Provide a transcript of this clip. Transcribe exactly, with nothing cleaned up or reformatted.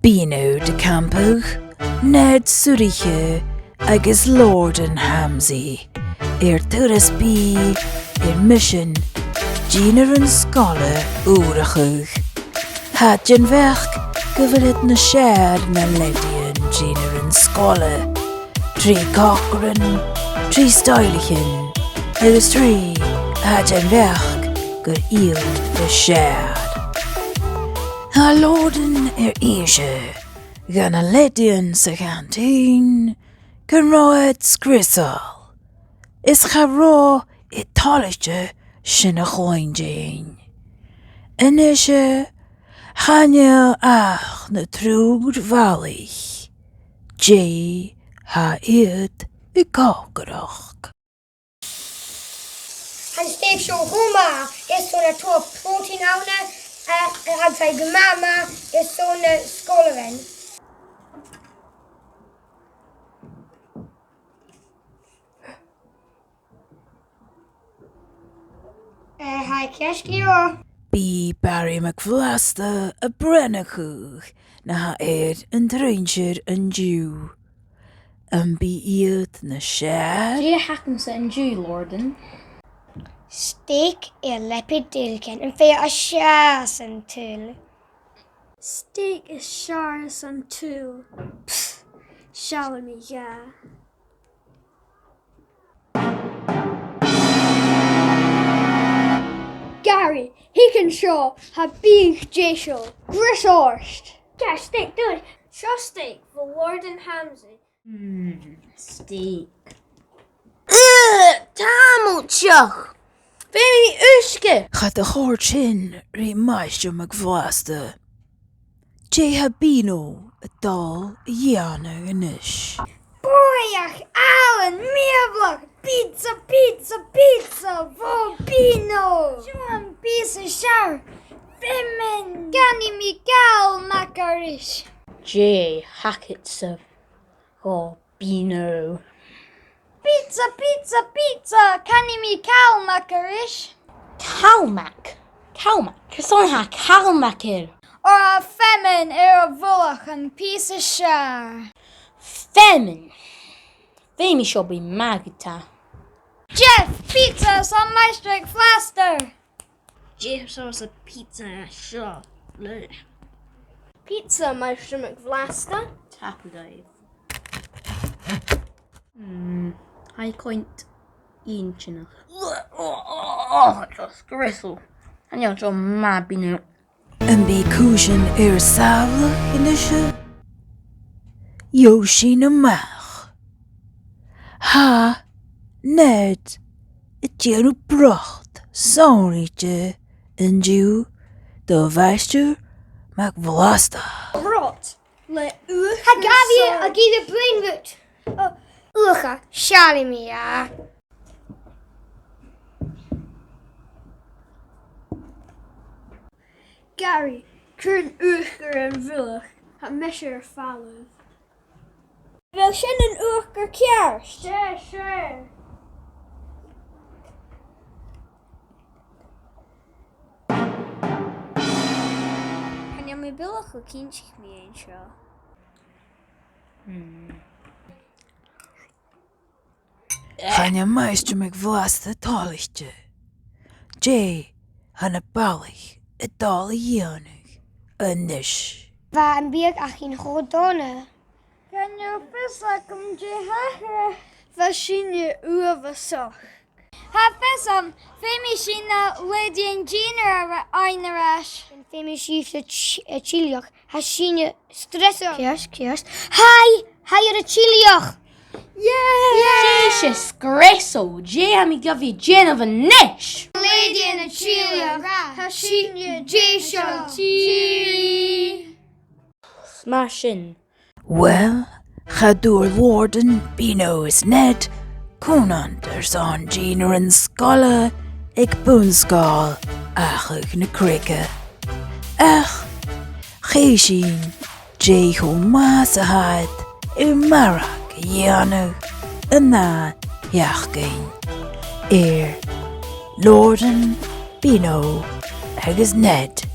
Beano de Campa, Ned Suirich agus Lordan Hamsey air turas bìdh air misean dìnnearan sgoile ùrachadh. Tha e den bheachd gu bheil iad nas fheàrr na leadaidhean dìnnearan sgoile. Trì còcairean, trì stoidhlichean, agus trì a tha e den bheachd gur iad as fheàrr. Tha Lordan air innse dha na leadaidhean sa chanteen gun robh iad sgriosail. Is cha robh e toilichte sin a chluinntinn. A-nise, chan eil ach na triùir bhalaich. Dè tha iad a' còcaireachd? Tha an steak seo cho math, is tha na tòrr protein ann, eh, agus tha e gu math math airson na sgoilearan. Eh, tha e ceart gu leòr. Bidh Barry MacBhlasta a' breithneachadh na tha air an truinnsear an-diugh. Am bi iad nas fheàrr? Dè th' agamsa an-diugh, Lordan? Steak air leabaidh dùghailean, am faigh thu e as fheàrr san t-saoghal? Steak as fheàrr san t-saoghal. Pfft, seallaidh mi dha. Gary, thig an seo, tha biadh deiseil, greas ort. Ceart, steak, do it. Seo steak bho Lordan Hamsey. Mm, steak. Ugh, tàmailteach! Feumaidh mi uisge! Cha do chòrd sin ri Maighstir MacBhlasta. Dè tha Beano a' dol a dhèanamh a-nis? Bòidheach, àlainn, mìorbhaileach, pizza, pizza, pizza, bho Beano! Seo am pìos as fheàrr, feamainn! Canaidh mi càl-mac air ais. Dè th' agadsa bho Beano? Pizza, pizza, pizza! Canaidh mi càl-mac air ais. Càl-mac? Càl-mac? Carson a tha càl-mac air? Oir tha feamainn air a mhullach, am pìos as fheàrr. Feamainn? Feumaidh seo bruidhinn math riut. Jeff, pizza airson Maighstir MacBhlasta! Dè tha seo sa pizza seo? Bleh. Pizza, Maighstir MacBhlasta. Tapadh leibh. Mm, tha e cainnt inntinneach. Oh, oh, oh, just gristle. Chan eil seo math, Beano. Am bi cùisean air sàbhaladh a-nise? Gheibh sinn a-mach. Tha Ned a' dèanamh brot sònraichte an-diugh do Mhaighstir MacBhlasta. Brot le uachdar. Tha Gary ag iarraidh bruidhinn riut. Ò, uachdar, seallaidh mi e. Gary, cuir an uachdar air an mhullach, tha mise air falbh. A bheil sin an uachdar ceart? Sure, sure. Chan eil mi buileach cinnteach mu dheidhinn seo. Hmm. Chan eil Maighstir MacBhlasta toilichte. Dè tha na balaich a' dol a dhèanamh a-nis? Bha am biadh againn cho dona. Chan eil fios agam dè thachair. Bha sinne uabhasach. Tha fios agam, feumaidh sinn na leadan dìnneir a fhaighinn air ais. Feumaidh sibhse t-, a' tilleadh. Tha sinne streasach. Ceart, ceart. Haidh! Tha i air a tilleadh! Yay! Dè seo, sgreasal? Dè tha mi gu bhith a' dèanamh a-nis? Leadan a' tilleadh. Tha sinne deiseil. Mar sin. Uill, cha d' fhuair Lordan, Beano is Ned cùmhnant airson dìnnearan sgoile aig Bun-sgoil Achadh na Creige. Ach, chì sinn dè cho math 's a tha iad air marag a dhèanamh an ath-sheachdain air Lordan, Beano agus Ned